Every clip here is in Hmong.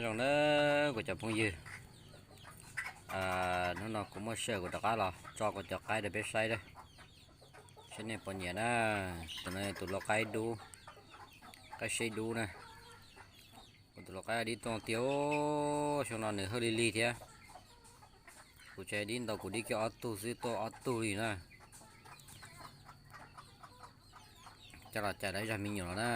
Zoo na kuv cov phooj ywg, hnub no kuv muaj sij hawm kuv rov qab los tso kuv cov qaib rau peb saib na, saib nej puas nyiam na. Tus no tus lau qaib dub, qaib seb dub na. Kuv tus lau qaib dib tuaj tiag, xyoo no nws hawj lig lig thiab. Kuv tseem dib ntau, kuv dib kiag ob tug xwb tuaj ob tug li na. Coj los cais tau ib zag me nyuam los na.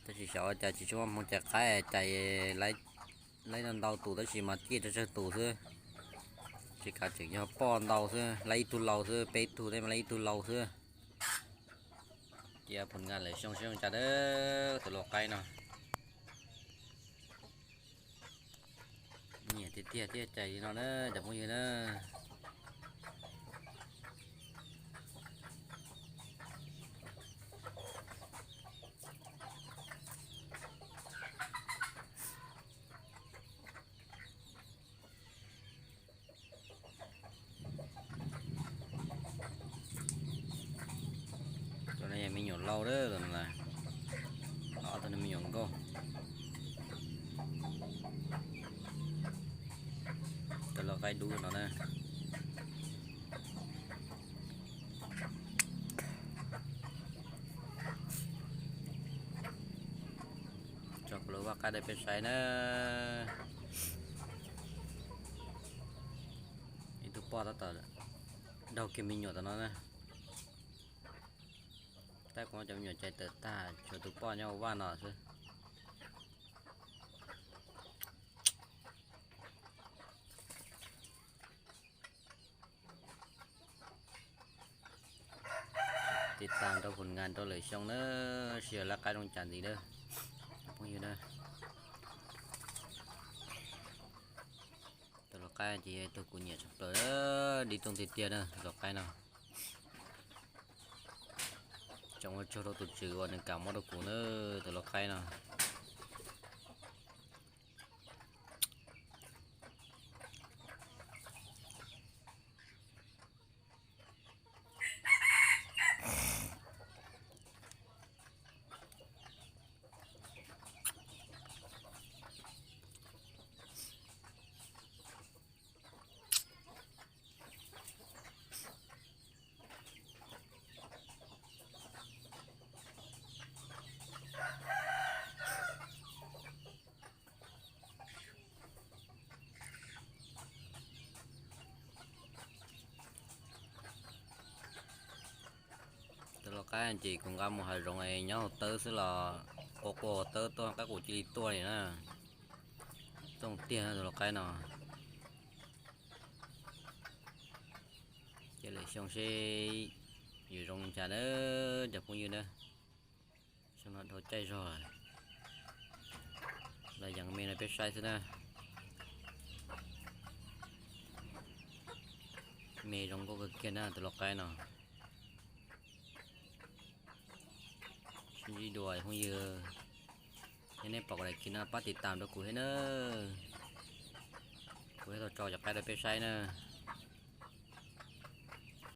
Tab sis xyov ua cas tsis tshua muaj hmoo cais qaib, cais laib ntau tus tab sis mas ciaj tsawg tsawg tus xwb. Tsis kav tseem yog poj ntau xwb, laib ib tug lau xwb, peb tug tej mas laib ib tug lau xwb. Cia phoo nkas lawm xyoo seb zoo cas dab tus lau qaib no. Nyiam tiag tiag thiaj cais li no na cov phooj ywg na. Tus no yog me nyuam lau lawm, ob tug no me nyuam nkauj. Tus lau qaib dub no na. Tso kuv lau vaj qaib rau peb saib na. Ib tug poj tab tom daug kiag me nyuam tom no na. Tab kuv muab cov me nyuam cais tawm tag, tshuav tus poj nyob hauv vaj no xwb. Tiv tas rau phoo nkas rau lwm xyoo na, seb lawv qaib zoo cas ntxiv na, phooj ywg na. Tus lau qaib ces yog tus kuv nyiam tshaj plaws, dib tooj tiag tiag na tus lau qaib no. Tsoom ua tsaug rau tus tswv uas nws kam muab rau kuv na, tus lau qaib no. Tus lau qaib ces kuv nqa mus hav zoov es nyob hauv tawb xwb los qua qua hauv tawb tuaj, qaib qus cia li tuaj li na. Tooj tiag tus lau qaib no. Ces lwm xyoo seb yuav zoo li cas na cov phooj ywg na. Xyoo no dhau caij zog lawm, los yees me no peb saib xwb na. Me zoo nkauj kawg kiag na tus lau qaib no. Sib ntsib dua phooj ywg, yog nej pom kuv daim clip no pab tiv tam rau kuv thiab na. Kuv thiaj tau tso cov qaib rau peb saib na.